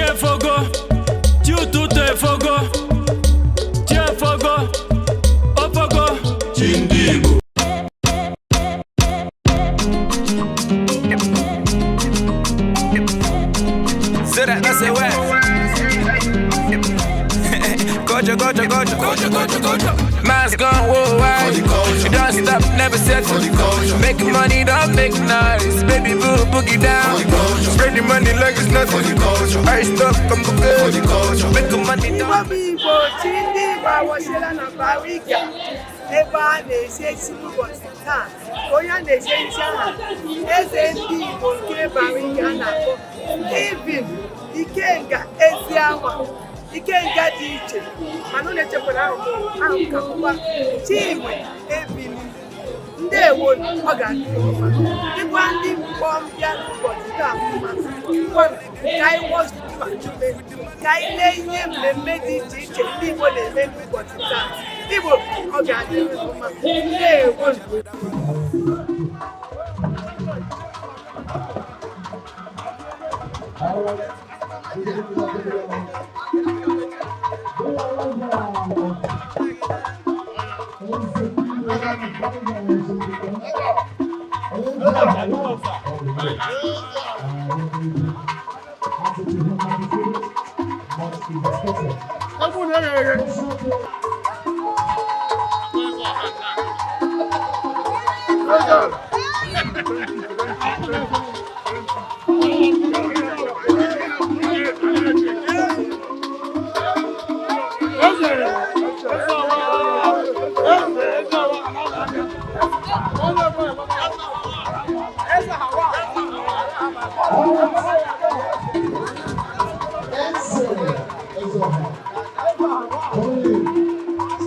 Efogo, chi ụtụtụ efogo, chi efogo, ofogo. Chi ndị Igbo. Say that, that's it, wet. Culture, culture, culture, culture, culture, culture. Man's gone worldwide. For the culture. You don't stop, never settle. For the culture. Making money, don't make noise. Baby boo, boogie down. For the culture. Spread the money like it's For nothing. the culture. I stop, I'm For good. the culture. Making money, Igbo don't bụ Igbo, chi ndị Igbo awọchiela na Bariga ebe a na-echi echichi n'ụbọchị taa. Onye a na-echi echichi aha eze ndị Igbo nke Bariga a na-akpọ Stephen Ikenga Eziama, Ikenga dị iche, mana unu echekwara ahụ ahụ ka bụkwa Chinwe Ebili. Ndewo, ọ ga-adị mma dịkwa ndị mkpọmbịa n'ụbọchị taa mma. Ngwanụ, ka anyị wọchime, ka anyị lee ihe mmemme dị iche iche ndị Igbo na-eme n'ụbọchị taa. Igbo, ọ ga-adị mma. Ndewo.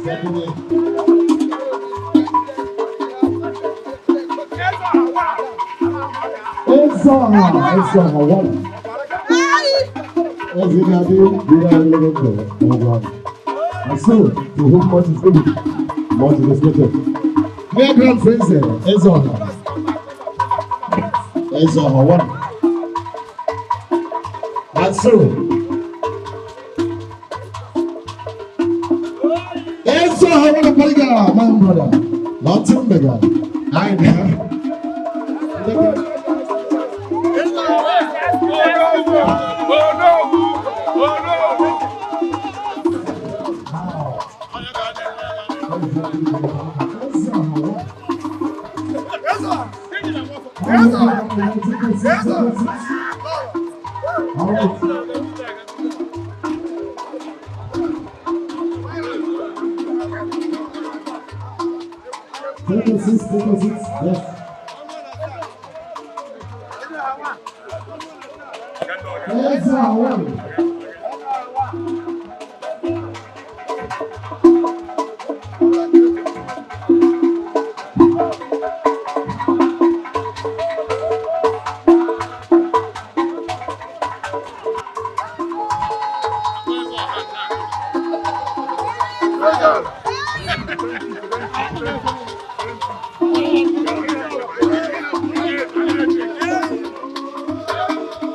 Stepping in. Ezoha, Ezoha, one. Ezinadi, Bira, And so, to whom much is given, much is expected. Mayor Grand Prince, Ezoha. Ezoha, one. And so, Ezoha, one of Bariga, my brother. Martin Bega. I know. All right. Take a seat, take a seat. Yes. Ezra, one.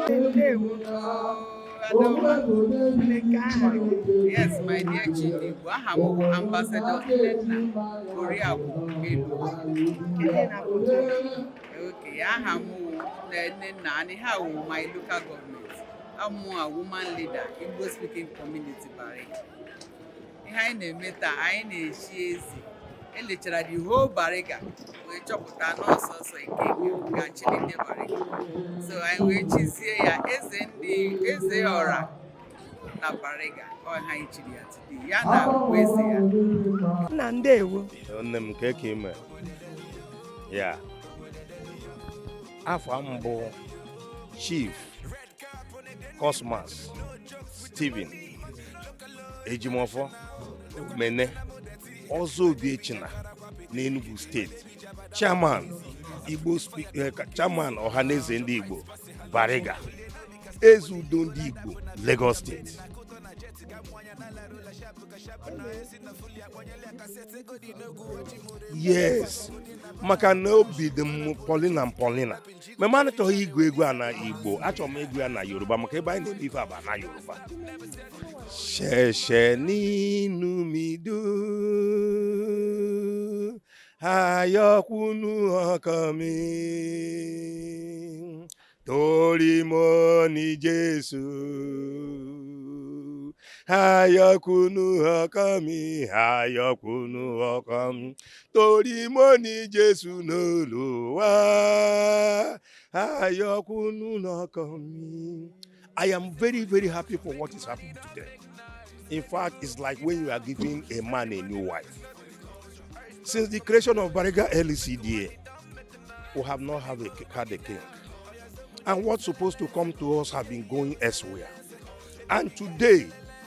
Ndewo. Nke aha gị? Yes, my dear Chindigbo, aha m bụ Ambassador Nnenna Oriakụ Elu. Kedu na-apụta? Okay, aha m wụ Nnenna and ha wụ my local government. Amụ a woman leader, Igbo speaking community Bariga. Ihe anyị na-eme taa, anyị na-echi eze. Elechara the whole Bariga wee chọpụta na ọsọsọ Ikenga ga-achịli ndị Bariga. So anyị wee chizie ya eze ndị eze ọra na Bariga. Ọ ha anyị chiri ya today. Ya na eze ya. Nna, ndewo. Nne m, nke ka ime ya, afọ mbụ, Chief Cosmas Stephen Ejimọfọ Mene Ọzọ Obiechina n'Enugu Steeti, chairman Igbo chairman Ọhaneze ndị Igbo Bariga, eze udo ndị Igbo Lagos Steeti. Yes, maka na obi dị m Paulina Paulina. Ma m achọghị ịgụ egwu a na Igbo, achọrọ m ịgụ ya na Yoruba, maka ebe anyị na-eme ife aba na Yoruba. Ṣẹ̀ṣẹ̀ nínú mi dùn, ayọ̀ kúnnú ọkàn mi, torí mo ní Jésù. Ayọ̀ kúnnú ọkàn mi, ayọ̀ kúnnú ọkàn mi, torí mo ní Jésù n'Olúwa. Ayọ̀ kúnnú ọkàn mi. I am very, very happy for what is happening today. In fact, it's like when you are giving a man a new wife. Since the creation of Bariga LCDA, we have not had a king. And what's supposed to come to us have been going elsewhere. And today,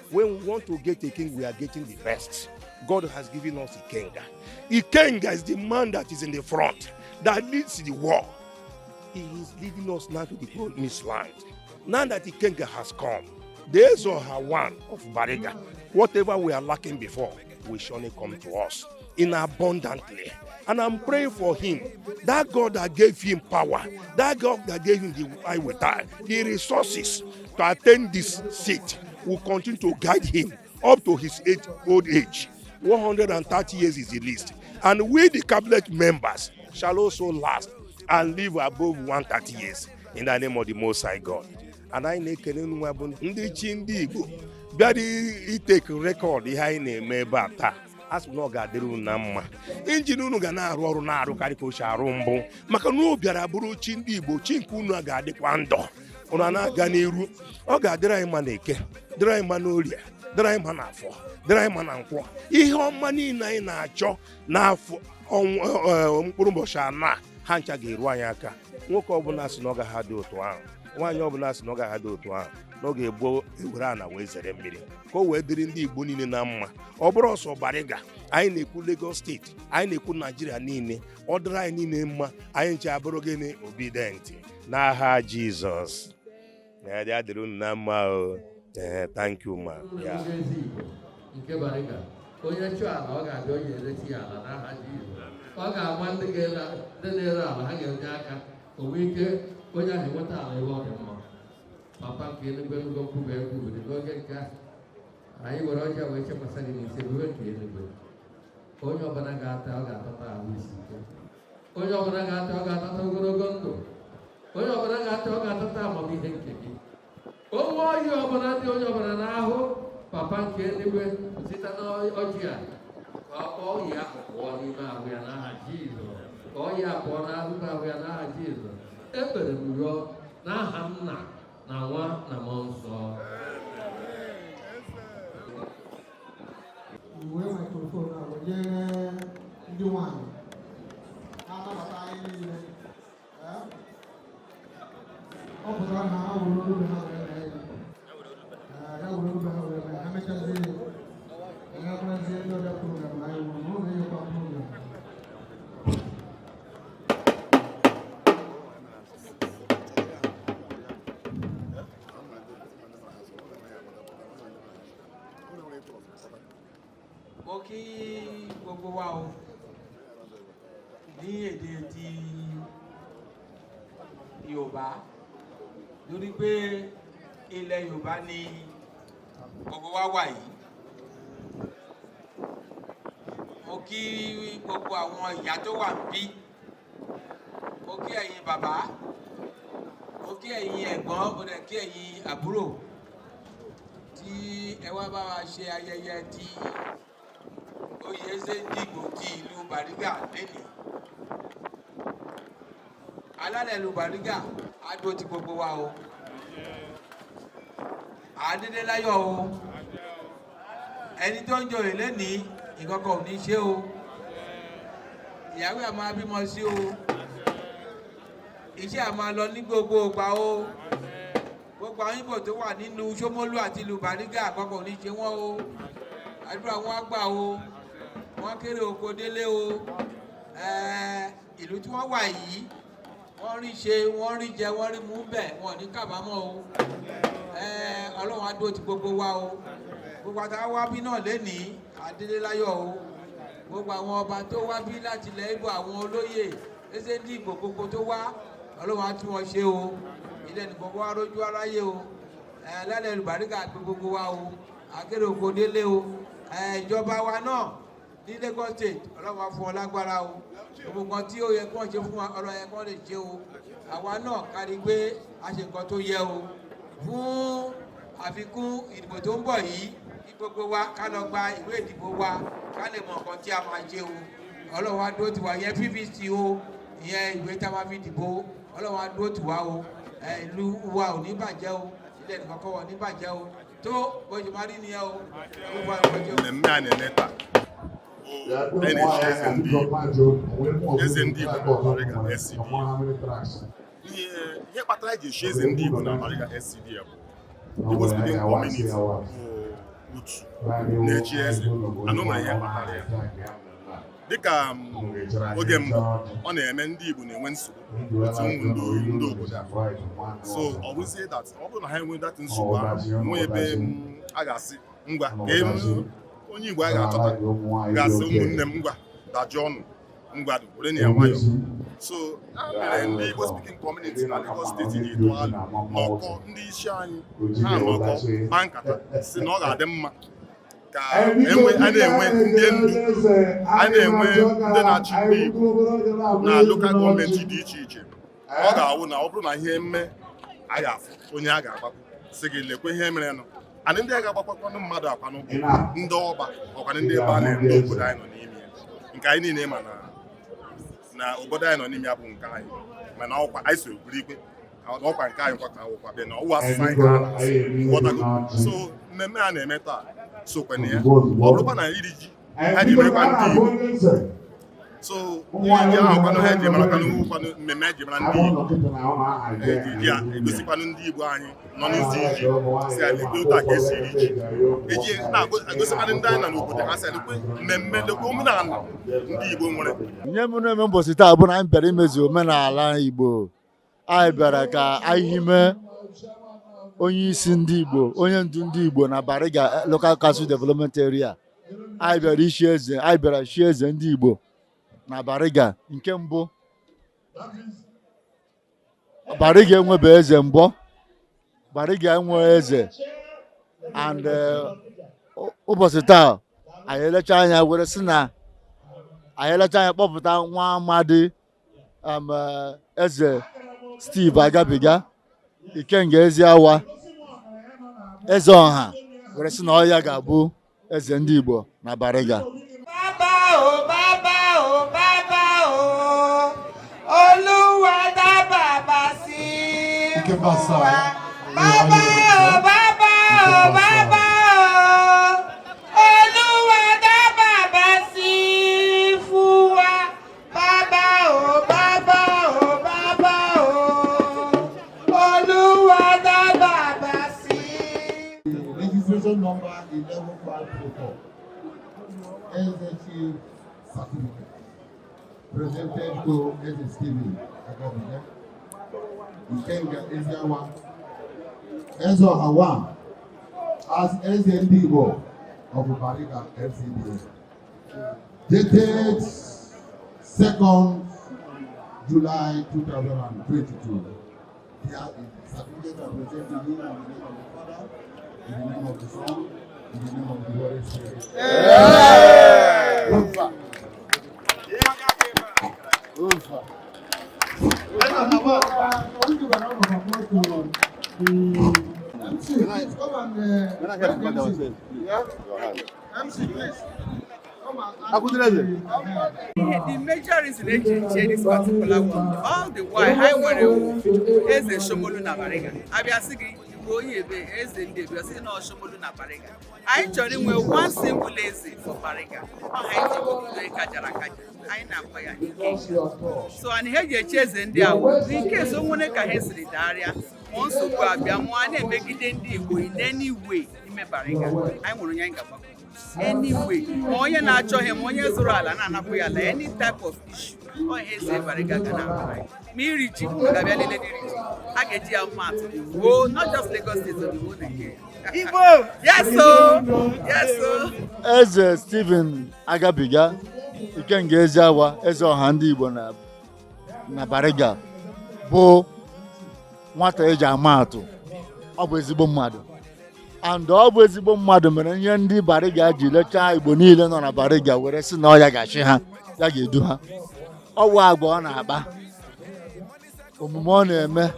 when we want to get a king, we are getting the best. God has given us Ikenga. Ikenga is the man that is in the front, that leads the war. He is leading us now to the promised land. Now that Ikenga has come, the Ezoha one of Bariga, whatever we are lacking before, will surely come to us in abundantly. And I'm praying for him. That God that gave him power, that God that gave him the wherewithal, the resources to attain this seat, will continue to guide him up to his old age. 130 years is the least. And we, the cabinet members, shall also last and live above 130 years in the name of the Most High God. And anyị na-ekene unu nwa bụ ndị chi ndị Igbo bịara iteke record ihe anyị na-eme ebe a taa. A sị m na ọ ga-adịrị unu na mma. Engine unu ga na-arụ ọrụ na-arụkarị ka o si arụ mbụ, maka na o bịara bụrụ chi ndị Igbo. Chi nke unu a ga-adịkwa ndụ, unu a na-aga n'iru. Ọ ga-adịrị anyị mma na Eke, dịrị anyị mma na Orie, dịrị anyị mma na Afọ, dịrị anyị mma na Nkwọ. Ihe ọma niile anyị na-achọ n'afọ mkpụrụ ụbọchị 4 a, ha ncha ga-eru anyị aka. Nwoke ọbụla sị na ọ gaghị adị otu ahụ, nwaanyị ọbụla sị na ọ gaghị adị otu ahụ, na ọ ga-egbo ewere ana wee zere mmiri, ka o wee dịrị ndị Igbo niile na mma. Ọ bụrụ ọsọ Bariga anyị na-ekwu, Lagos Steeti anyị na-ekwu, Naijiria niile, ọ dịrị anyị niile mma. Anyị nche abụrụ gịnị? Obidient n'aha Jizọs. Ya dịrị unu na mma o. Ee, thank you, ma ya. Ezi Igbo nke Bariga, onye chụọ ala, ọ ga-abịa, onye eresi ya ala n'aha Jizọs. Ọ ga-agba ndị na-ere ala, ha ga-enye aka o nwee ike onye ahụ enweta ala ebe ọ dị mma. Papa nke eluigwe, eluigwe nkwube ekwubiri n'oge nke a, anyị were ọjọọ wee chekwasị gị n'isi. Ebube nke eluigwe, onye ọbụla ga-ata, ọ ga-atata ahụ isi ike. Onye ọbụla ga-ata, ọ ga-atata ogologo ndụ. Onye ọbụla ga-ata, ọ ga-atata amamihe nke gị. Onwe ọhịa ọbụla dị onye ọbụla n'ahụ, Papa nke eluigwe, site n'ọjị a, ka ọhịa ahụ pụọ n'ime ahụ ya n'aha Jizọs. Ka ọhịa pụọ n'ahụ ahụ ya n'aha Jizọs. Ekpere m rịọ n'aha Nna na Nwa na Mmụọ Nsọ. Wee microphone a wee ndị nwanyị na-anabata anyị niile. Ee? Ọ pụtara na ha were olu ha wee mee ya. Ee, ya were olu ha wee mee ha, mechazie ya, ya ndị ọbịa program anyị wuru na ụlọ ịkwa program. Mo kí gbogbo wa o ní èdè ti Yorùbá, lórí pé ilẹ̀ Yorùbá ni gbogbo wa wà yìí. Mo kí gbogbo àwọn ìyá tó wà níbí, mo kí ẹ̀yin bàbá, mo kí ẹ̀yin ẹ̀gbọ́n, mo dẹ̀ kí ẹ̀yin àbúrò tí ẹ wá bá wa ṣe ayẹyẹ tí oyè Eze Ndigbo ti ìlú Bariga lénìí. Alálẹ̀ ìlú Bariga á dó ti gbogbo wa o, àdédé láyọ̀ o. Ẹni tó ń joyè lénìí, ìkọ̀kọ̀ ò ní ṣe o. Ìyàwó ẹ̀ máa bímọ sí o. Iṣẹ́ ẹ̀ máa lọ ní gbogbo ìgbà o. Gbogbo àwọn Ìgbò tó wà nínú Ṣómólú àti ìlú Bariga, àkọ́kọ́ ò ní ṣe wọ́n o. Àdúrà wọn á gbà o, wọ́n kéré oko délé o. Ìlú tí wọ́n wà yìí, wọ́n rí ṣe, wọ́n rí jẹ, wọ́n rí mú bẹ̀, wọ́n ní kábàámọ̀ o. Ọlọ́run á dúró ti gbogbo wa o. Gbogbo àtàwọn wá bí náà lénìí, adéléláyọ̀ o. Gbogbo àwọn ọba tó wá bí láti ilẹ̀ Ìgbò, àwọn olóyè Eze Ndị Igbo gbogbo tó wá, Ọlọ́run á tún wọn ṣe o. Ilẹ̀ nìkan wá rójú aráyé o. Ẹ lálẹ́ olùbáríkà gbé gbogbo wa o. Akérè oko délé o. Ẹ ìjọba wa náà ní Lagos State, Ọlọ́run á fún wọn lágbára o. Gbogbo nǹkan tí ó yẹ kí wọ́n ṣe fún wa, Ọlọ́run yẹ kí wọ́n lè ṣe o. Àwa náà kárí pé a ṣe nǹkan tó yẹ o fún àfikún ìdìbò tó ń bọ̀ yìí, kí gbogbo wa ká lọ gba ìwé ìdìbò wa, ká lè mọ nǹkan tí a máa ṣe o. Ọlọ́run á dúró tiwa. Ìyẹn PVC o, ìyẹn ìwé tá a máa fi dìbò. Ọlọ́run á dúró tiwa o. Ẹ ìlú wa ò ní bàjẹ́ o, ilẹ̀ nìkan kọ́ wa ò ní bàjẹ́ o. Tó bó ṣe máa rí nìyẹn o. Gbogbo àwọn ọjọ́. Mmemme a na-eme taa bụ anyị na-echi eze ndị Igbo, eze ndị Igbo na Bariga LCDA. Ihe kpatara eji echi eze ndị Igbo na Bariga LCDA bụ Igbo Speaking Community bụ otu na-echi eze anụ nwere ihe kpatara ya. Dịka oge mbụ ọ na-eme, ndị Igbo na-enwe nsogbu otu ụmụ ndị obodo a. So ọ bụzie that ọ bụrụ na ha enwe that nsogbu ahụ, nwee ebe a ga-asị ngwa ka onye Igbo a ga-achọta ga-asị, "Ụmụnne m, ngwa, dajụọ ọnụ, ngwa, were na ya nwayọọ." So ya mere ndị Igbo Speaking Community na Lagos State ji tụọ alụ nọkọ, ndị isi anyị ha nọkọ kpaa nkata si na ọ ga-adị mma ka enwe a na-enwe ndị ndu, a na-enwe ndị na-achị ndị Igbo na local government dị iche iche. Ọ ga-awụ na ọ bụrụ na ihe mme, a ga-afụ onye a ga-agbapụ sị gị lekwe ihe mere nụ. And ndị a ga-agbakwakwanụ mmadụ akwanụ bụ ndị ọba ọkwanụ ndị ebe a na ndị obodo anyị nọ n'ime ya, nke anyị niile ma na obodo anyị nọ n'ime ya bụ nke anyị, mana ọkwa anyị so buru ikpe ọkwa nke anyị kwa ka awụkwa bịa na ọwụ asụsụ anyị ka a na-asụ, ghọtago? So mmemme a na-eme taa sokwe na ya. Ọ bụrụkwa na iri ji ha ji merekwa ndị Igbo, so iri ji ahụ kwanụ ha eji marakwanụ kwanụ mmemme eji mara ndị Igbo, eji ya egosikwanụ ndị Igbo anyị nọ n'isi iji si ya lekwe otu a ka esi eri ji, eji na-egosikwanụ ndị anyị nọ n'obodo ha si ya lekwe mmemme, lekwe omenala ndị Igbo nwere. Ihe m na-eme mbọchị taa bụ na anyị bịara imezu omenala Igbo. Anyị bịara ka anyị hime onye isi ndị Igbo, onye ndu ndị Igbo na Bariga Local Council Development Area. Anyị bịara ichi eze, anyị bịara chi eze ndị Igbo na Bariga nke mbụ. Bariga enwebe eze mbụ, Bariga enweghị eze, and ụbọchị taa anyị elecha anya were sị na anyị elecha anya kpọpụta nwa amadi eze Steve Agabiga Ikenga Eziawa, eze ọha, were sị na ọ ya ga-abụ eze ndị Igbo na Bariga. Bàbá o, bàbá o, bàbá o, Olúwa dá bàbá sí fún wa. Bàbá o, bàbá o, bàbá o, Olúwa dá bàbá sí fún wa. Bàbá o, bàbá o, bàbá o, Olúwa dá bàbá sí. Registration number 11544. Eze Chief Certificate. Presented to Eze Stephen Agabiga. Ikenga Eziawa. Eze Ọha as Eze Ndị Igbo of Bariga LCDA. Dated 2nd July 2022. Here is the certificate I present to you in the name of the Father, in the name of the Son, in the name of the Holy Spirit. Ufa. Ufa. I want to give a round of applause to the MC. Please come and MC. MC, please. Come and The major reason eji chie this particular one, all the while anyị nwere eze Shomolu na Bariga. Abịa sị gị bụ onye ebe eze ndị ebe, sị na ọ Shomolu na Bariga. Anyị chọrọ inwe one single eze for Bariga. Ọ ha anyị ji obodo kajara akaja, anyị na-akpọ ya Ikenga. So and ihe eji echi eze ndị a bụ in case o nwere ka ha siri darịa ma nsogbu abịa, mụọ a na-emegide ndị Igbo in any way ime Bariga, anyị nwere onye anyị ga-agbakọ. Anyway, ma onye na-achọghị, ma onye zụrụ ala na-anapụ ya ala, any type of issue, ọ ihe eze Bariga ga na-ahụ. Ma iri ji, unu ga-abịa lele n'iri ji, a ga-eji ya mma atụ the whole, not just Lagos State, the whole Nigeria. Igbo! Yes o, yes o. Eze Stephen Agabiga Ikenga Eziawa, eze ọha ndị Igbo na Bariga, bụ nwata eji ama atụ. Ọ bụ ezigbo mmadụ, and ọ bụ ezigbo mmadụ mere ihe ndị Bariga ji lechaa Igbo niile nọ na Bariga were sị na ọ ya ga-achị ha, ya ga-edu ha. Ọ bụ agwa ọ na-akpa, omume ọ na-eme,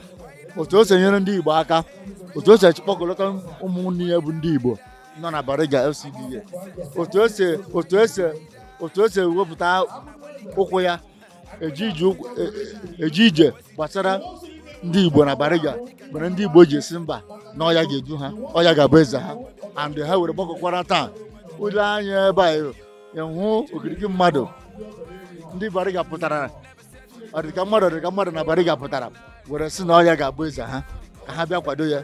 otu o si enyere ndị Igbo aka, otu o si achịkpọkọlọta ụmụnne ya bụ ndị Igbo nọ na Bariga LCDA, otu o si ewepụta ụkwụ ya eje ije gbasara ndị Igbo na Bariga, mere ndị Igbo ji esi mba na ọ ya ga-edu ha, ọ ya ga-abụ eze ha. And ha were gbakọkwara taa ụlọ anya ebe a, ịhụ okirikiri mmadụ ndị Bariga pụtara, ọ dịka mmadụ na Bariga pụtara were sị na ọ ya ga-abụ eze ha, ka ha bịa kwado ya.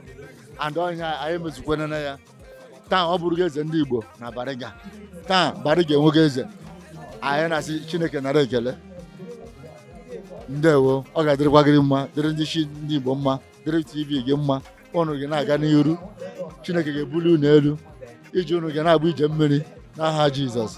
And ọnya anyị emezukwana ya taa. Ọ bụrụ eze ndị Igbo na Bariga taa, Bariga enweghị eze. Anyị na-asị Chineke nara ekele. Ndewo. Ọ ga-adịrịkwa gị mma, dịrị ndị chi ndị Igbo mma, dịrị TV gị mma. Unu gị na-aga n'iru, Chineke ga-ebuli unu elu, ije unu ga na-agba ije mmiri n'aha Jizọs.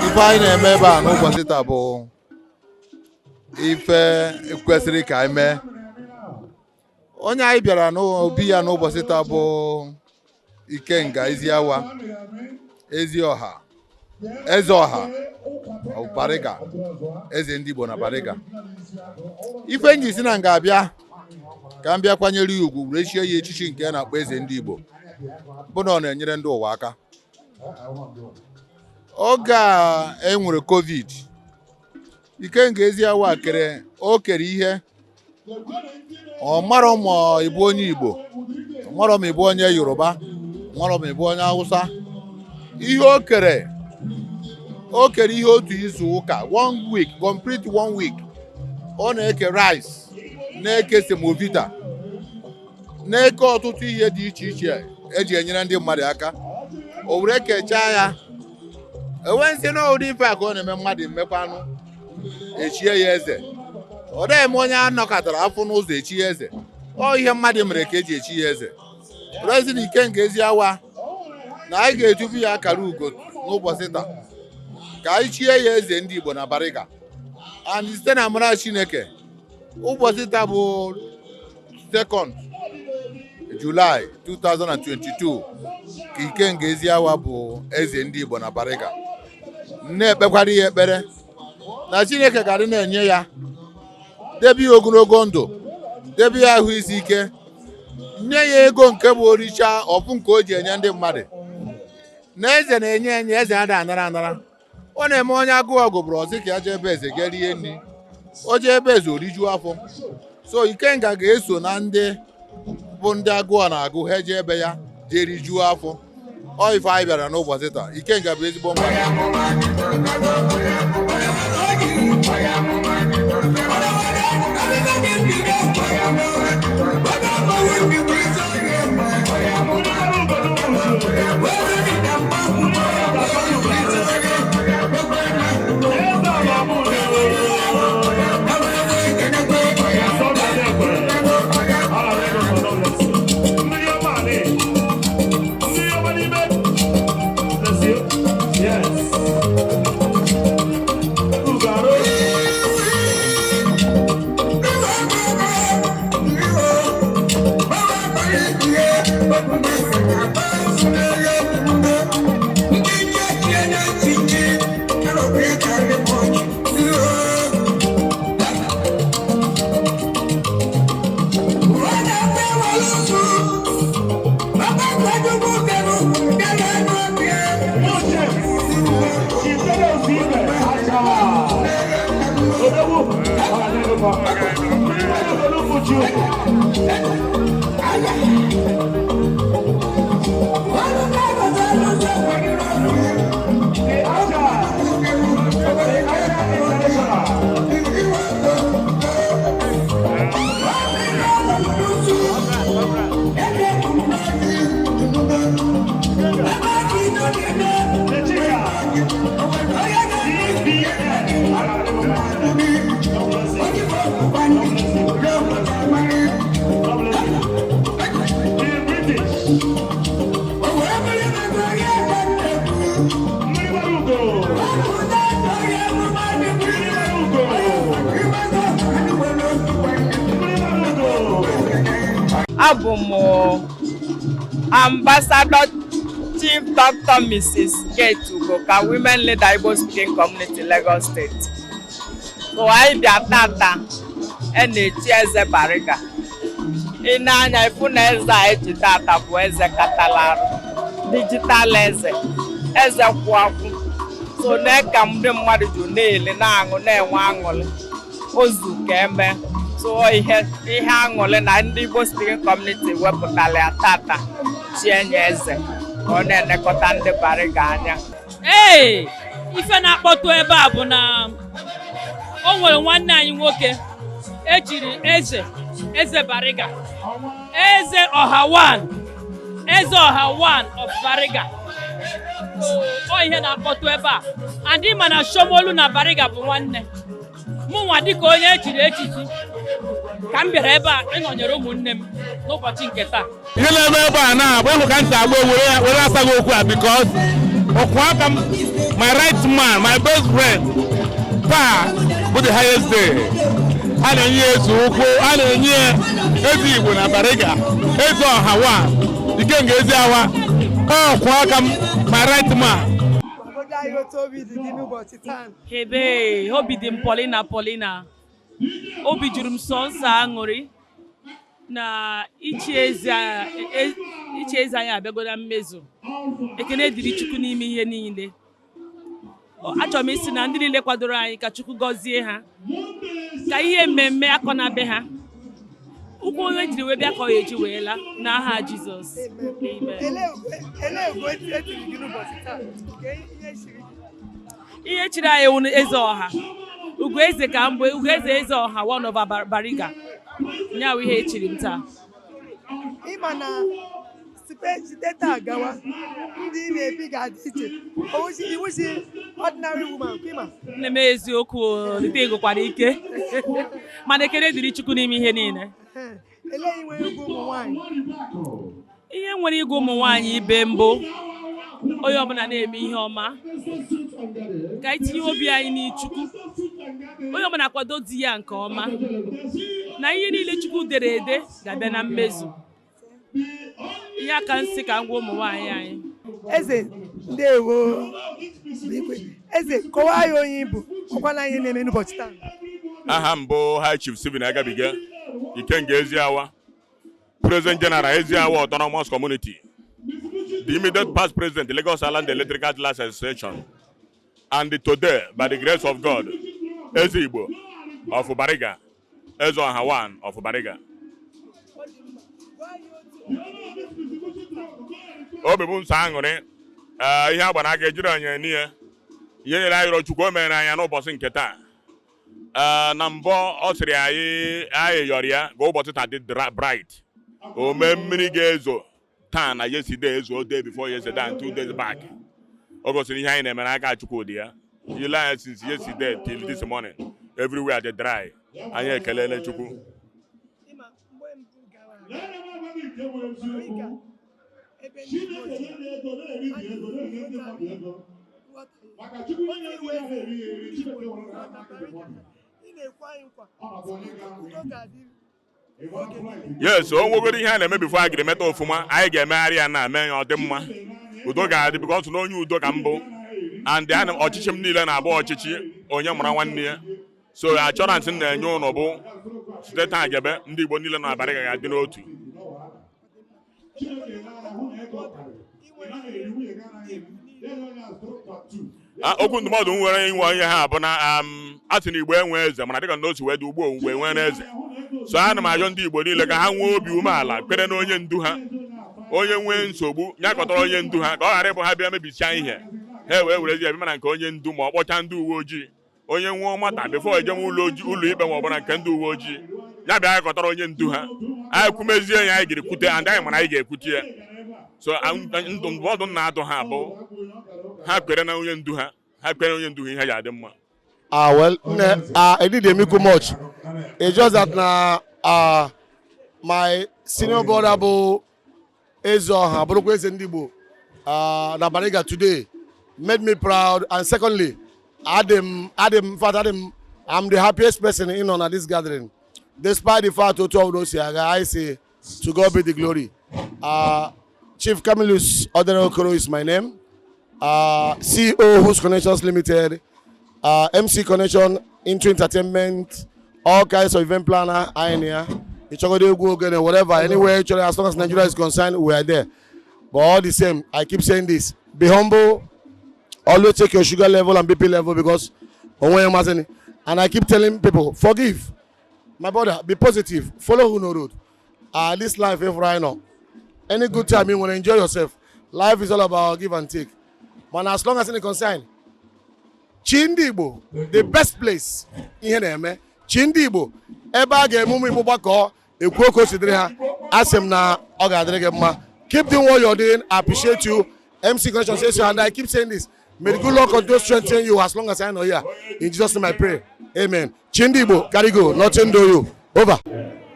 Ife anyị na-eme ebe a n'ụbọchị taa bụ ife kwesịrị ka anyị mee. Onye anyị bịara n'obi ya n'ụbọchị taa bụ Ikenga Eziawa, ezi ọha, eze ọha ọ bụ Bariga, eze ndị Igbo na Bariga. Ife nji si na nga abịa ka m bịa kwanyere ya ugwu, were chie ya echichi nke a na-akpọ eze ndị Igbo, bụ na ọ na-enyere ndị ụwa aka. Oge a e nwere COVID, Ikenga Eziawa kere, o kere ihe. Ọ marọ ma ịbụ onye Igbo, ọ marọ ma ịbụ onye Yoruba, ọ marọ ma ịbụ onye Hausa. Ihe o kere, o kere ihe otu izu ụka, one week, complete one week. Ọ na-eke rice, na-eke semovita, na-eke ọtụtụ ihe dị iche iche eji enyere ndị mmadụ aka. O were kechaa ya, enwe nsị na ụdị ife a ka ọ na-eme mmadụ mmekwanụ echie ya eze. Ọ dịghị eme onye a nọkọtara afọ n'ụzọ echi ya eze. Ọ ihe mmadụ mere ka eji echi ya eze. President Ikenga Eziawa na anyị ga-etufu ya akara ugo n'ụbọchị taa ka anyị chie ya eze ndị Igbo na Bariga. And site na amara Chineke, ụbọchị taa bụ 2nd July 2022 ka Ikenga Eziawa bụ eze ndị Igbo na Bariga. Na-ekpekwara ya ekpere na Chineke ga-adị na-enye ya, debe ya ogologo ndụ, debe ya ahụ isi ike, nye ya ego nke bụ oricha ọfụ nke o ji enye ndị mmadụ. Na eze na-enye enye, eze adịghị anara anara. Ọ na-eme onye agụụ ọgụ bụrụ ọsị ka ya jee ebe eze jee rie nri, o jee ebe eze orijuo afọ. So Ikenga ga-eso na ndị bụ ndị agụụ na-agụ, ha jee ebe ya jee rijuo afọ. Ọ ife anyị bịara n'ụbọchị taa. Ikenga bụ ezigbo mmadụ. Abụ m Ambassador Chief Dr. Mrs. Kate Ugoka, Women Leader, Igbo Speaking Community, Lagos State. So anyị bịa tata e na-echi eze Bariga. Ị na-anya ifu na eze a echi tata bụ eze katalarụ, digital eze, eze kwụ akwụ. So na ka ndị mmadụ ju na-ele, na-aṅụ, na-enwe aṅụrị ozu ka eme. So ihe ihe aṅụrị na ndị Igbo Speaking Community wepụtara ya tata chie nye eze ka ọ na-elekọta ndị Bariga anya. Ee, ife na-akpọtụ ebe a bụ na o nwere nwanne anyị nwoke echiri eze, eze Bariga, eze ọha one, eze ọha one of Bariga. So ọ ihe na-akpọtụ ebe a. And ịma na Shomolu na Bariga bụ nwanne. Mụ nwa dịka onye echiri echichi ka m bịara ebe a ịnọnyere ụmụnne m n'ụbọchị nke taa. Ihe na-eme ebe a na-abụ ịhụ ka ntị agba were ya were asaghị okwu a, because ọkwụ aka m, my right man, my best friend, taa bụ the highest day a na-enye ya eze ukwu, a na-enye ya eze Igbo na Bariga, eze ọha wa Ikenga Eziawa, ọkwụ aka m, my right man. Gwagodo anyị otu obi dị gị n'ụbọchị taa. Ebe obi dị m Paulina, Paulina, obi juru m sọ nsọ aṅụrị na ichi eze ichi eze anyị abịago na mmezu. Ekene dịrị Chukwu n'ime ihe niile. Achọrọ m isi na ndị niile kwadoro anyị, ka Chukwu gọzie ha, ka ihe mmemme akọ na be ha, ụkwụ onye jiri wee bịa ka ọ ga-eji wee laa, n'aha Jizọs, amen. Elee ugo etiri gị n'ụbọchị taa? Nke ihe chiri gị? Ihe chiri anyị wụ eze ọha, ugo eze ka mbụ, ugo eze, eze ọha one of Bariga. Ya wụ ihe echiri m taa. Ịma na site taa gawa, ndị ị na-ebi ga-adị iche. Iwuzi ordinary woman kwa ịma. Nne m, eziokwu, rite gokwara ike, mana ekele dịrị Chukwu n'ime ihe niile. Elee inwe egwu ụmụ nwaanyị? Ihe nwere igwe ụmụ nwaanyị ibe mbụ, onye ọbụla na-eme ihe ọma, ka anyị tinye obi anyị n'Chukwu. Onye ọbụla kwado di ya nke ọma, na ihe niile Chukwu dere ede ga-abịa na mmezu. Ihe aka nsị ka ngwa ụmụ nwaanyị anyị. Eze, ndewo. Igwe eze, kọwaa ya onye ị bụ, ọkwa na ihe na-eme n'ụbọchị taa. Aha m bụ High Chief Stephen Agabiga Ikenga Eziawa, President General, Eziawa Autonomous Community, the immediate past president, Lagos Island Electrical Dealers Association, and today, by the grace of God, Eze Igbo of Bariga, Eze Ọha one of Bariga. Obi bụ nsọ aṅụrị. Ee, ihe agbara aka ejiri onye n'ihe ihe nyere anyị rịọ Chukwu, o mere anya n'ụbọchị nke taa. Ee, na mbụ ọ sịrị anyị, anyị yọrọ ya ka ụbọchị taa dị bright. O mee mmiri ga-ezo taa na yesterday, ezo day before yesterday and 2 days back. O gosiri ihe anyị na-eme n'aka Chukwu dị ya. Ile anya, since yesterday till this morning, everywhere dị dry. Anyị ekelele Chukwu. Ịma mgbe mbụ gara aga, Bariga, ebe ndị Igbo ji a na-enwekarị nghọtahie. Otu iwe eze ndị Igbo nọ na Bariga, ị na-ekwe anyị nkwa udo ga-adị oge niile. Yes, o nwegoro ihe a na-eme before a ga-emeta ofụma, anyị ga-emegharị ya na mee ya ọ dị mma. Udo ga-adị because na onye udo ka mbụ, and ana ọchịchị m niile na-abụ ọchịchị onye mara nwanne ya. So assurance m na-enye ụnụ bụ, site taa gebe, ndị Igbo niile na Bariga ga-adị n'otu. Inwe ihe ndị Igbo niile. Okwu ndụmọdụ m nwere inwe onye ha bụ na a sị na Igbo enwe eze, mana dịka na otu wee dị ugbo owuwe nwere eze. So ana m ayọ ndị Igbo niile ka ha nwee obi umeala, kwere na onye ndu ha. Onye nwee nsogbu ya kọtara onye ndu ha, ka ọ ghara ịbụ ha bịa mebichaa ihe, ha wee werezi ya bịa na nke onye ndu, ma ọ kpọchaa ndị uwe ojii. Onye nwụọ mata before ejem ụlọ ụlọ ikpe ma ọ bụ na nke ndị uwe ojii, ya bịa kọtara onye ndu ha. Anyị kwumezie ya, anyị giri kwute, and anyị mara anyị ga-ekwute ya. So ndụ ndụmọdụ m na-adụ ha bụ ha kwere na onye ndu ha, ha kwere onye ndu ha, ihe ga-adị mma. Ah, well, ne, I didn't make much. It's just that na my senior brother bụ Eze Ọha, bụrụkwa eze ndị Igbo na Bariga today made me proud. And secondly, adị m, in fact, adị m, I'm the happiest person in on this gathering. Despite the fact otu ọbụla o si aga, I say to God be the glory. Chief Camillus Odere Okoro is my name. CEO Who's Connections Limited, MC Connection into entertainment, all kinds of event planner, Ionia, Ichogode Egwu Ogene, whatever, anywhere, as long as Nigeria is concerned, we are there. But all the same, I keep saying this: be humble, always check your sugar level and BP level because onwe mazini. And I keep telling people, forgive. My brother, be positive, follow who no road. This life, if right now, any good time you want to enjoy yourself. Life is all about give and take. But as long as any concern, Chi ndị Igbo, the best place ihe na-eme. Chi ndị Igbo, ebe a ga-eme ụmụ Igbo gbakọ ekwu oke o si dịrị ha, asị m na ọ ga-adịrị gị mma. Keep doing what you're doing. I appreciate you. MC Connection says so, and I keep saying this. May the good Lord continue to strengthen you as long as I know here. In Jesus' name I pray. Amen. Chi ndị Igbo, carry go, nothing do you. Over.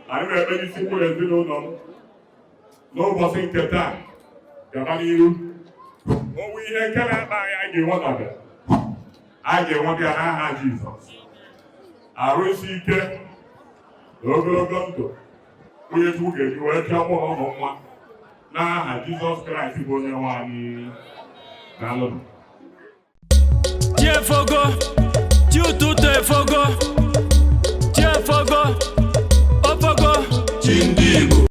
Anyị na-ekpe n'isi mkpụrụ ezinụlọ m n'ụbọchị nke taa gaba n'iru. Onwe ihe nke na-akpa anyị, anyị ga-enwetabe, anyị ga-enweta ya n'aha Jizọs. Arụ isi ike na ogologo ndụ onye Chukwu ga-eji wee chọọ mụrụ ụmụ nwa n'aha Jizọs Kraịst bụ onye nwe anyị. Daalụnụ. Chi efogo, chi ụtụtụ efogo.